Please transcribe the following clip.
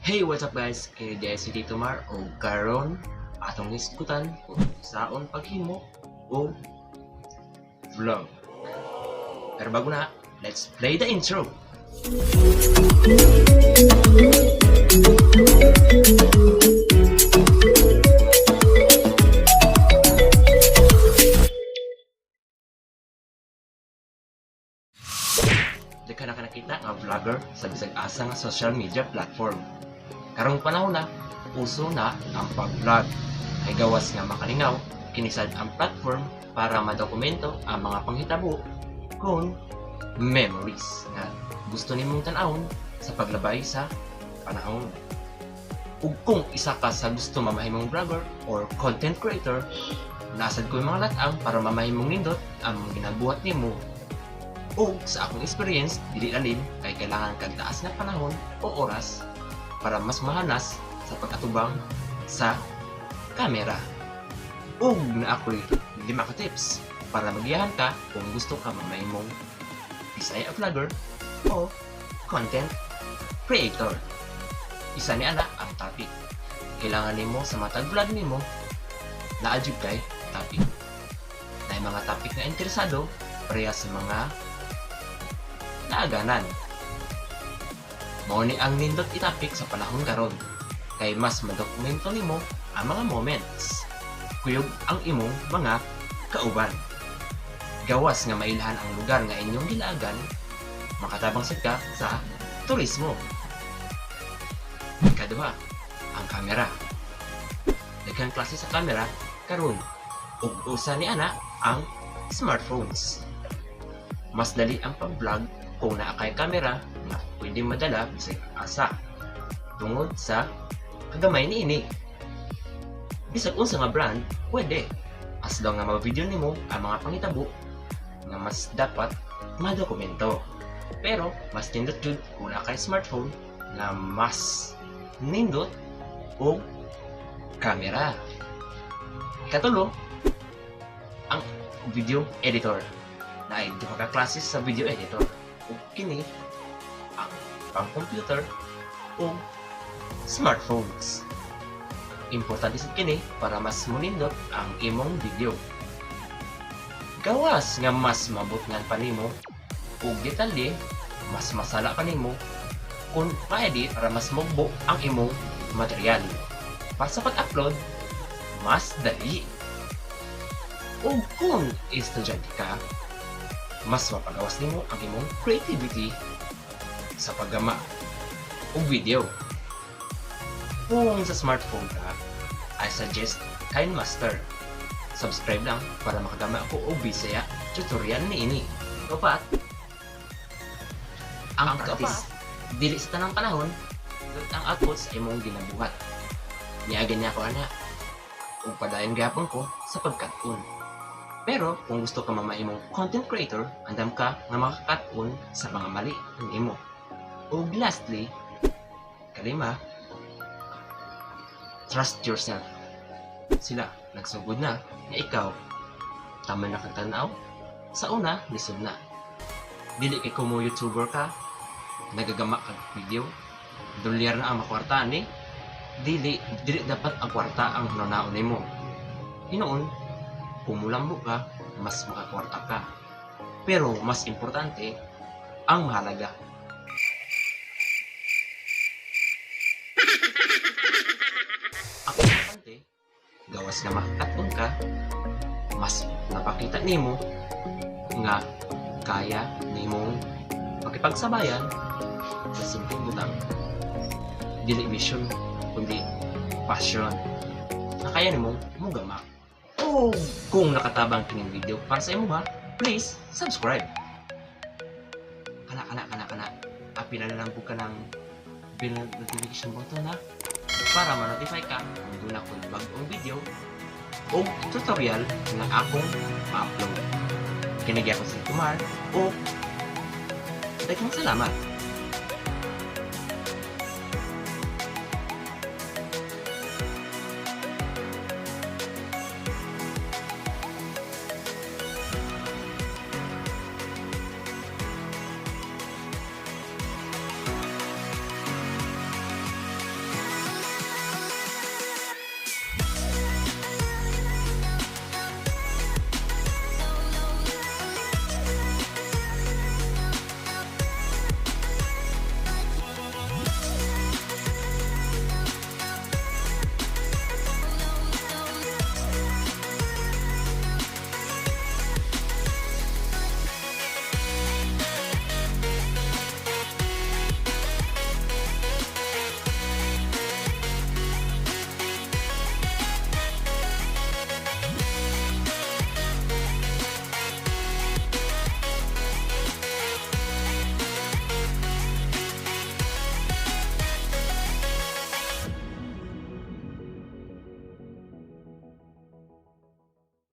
Hey, what's up, guys? Kini diay si Tito Mar o karon atong hisgutan kung unsaon paghimo og vlog. Pero bago na, let's play the intro. Daghan na ka nakita nga vlogger sa bisag asa nga social media platform. Karong panahon na, uso na ang pag-vlog. Kay gawas nga makalingaw, kini sad ang platform para madokumento ang mga panghitabo kon memories nga gusto nimong tan-awon sa paglabay sa panahon. Ug kung isa ka sa gusto mamahimong vlogger or content creator, naa sad ko'y mga lat-ang para mamahimong nindot ang ginabuhat nimo. Ug sa akong experience, dili lalim kay kailangan kag taas nga panahon o oras para mas mahanas sa pag-atubang sa kamera. Ug naa ko'y lima ka tips para magiyahan ka kung gusto ka mamahimong Bisaya vlogger o content creator. Isa ni ana ang topic. Kailangan nimo sa matag vlog nimo naa jud kay topic. Naay mga topic nga interesado pareha sa mga naaganan. Mao ni ang nindot i-topic sa panahon karon kay mas madokumento nimo ang mga moments. Kuyog ang imong mga kauban. Gawas nga mailhan ang lugar nga inyong gilaagan, makatabang sad ka sa turismo. Ikaduha, ang kamera. Daghang klase sa kamera karon ug usa ni ana ang smartphones. Mas dali ang pag-vlog kung naa kay kamera nga pwede madala bisag asa tungod sa kagamay niini. Bisag unsa nga brand, pwede. As long nga ma-video nimo ang mga panghitabo nga mas dapat madokumento. Pero mas nindot jud kung naa kay smartphone nga mas nindot og kamera. Ikatulo, ang video editor. Naay duha ka klase sa video editor. Ug kini ang pang computer ug smartphones. Importante sad kini para mas munindot ang imong video. Gawas nga mas mabutngan pa nimo ug detalye, mas masala pa nimo kung ma-edit para mas mugbo ang imong material. Para sa pag-upload, mas dali. Ug kung estudyante ka, mas mapagawas nimo ang imong creativity sa paggama og video. Kung sa smartphone ka, I suggest KineMaster. Subscribe lang para makagama ako og Bisaya tutorial niini. Upat, ang practice. Dili sa tanang panahon, nindot ang output sa imong ginabuhat. Niagi niya ako ana. Ug padayon gihapon ko sa pagkat-on. Pero kung gusto ka mamahimong content creator, andam ka nga makakat-on sa mga mali nimo. Ug lastly, kalima, trust yourself. Sila, nagsugod na, nga ikaw, tama na kag tanaw. Sa una, lisod na. Dili kay kumo YouTuber ka, nagagama kag video, dolyar na ang makwarta ni, dili, dili dapat ang kwarta ang hunahunaon nimo. Hinuon, kung mulambo ka, mas makakwarta ka. Pero mas importante, ang mahalaga. Ang importante, gawas nga makakat-on ka, mas napakita nimo nga kaya nimong makipagsabayan sa simpleng butang. Dili mission, kundi passion na kaya nimong mugama. O kung nakatabang kining video para sa imo ha, please subscribe. Kana kana kana kana. Apila na lang po ka ng bell notification button ha para ma-notify ka kung duna ko'y bag-ong video o tutorial nga akong ma-upload. Kini gyapon si Kumar o daghang salamat.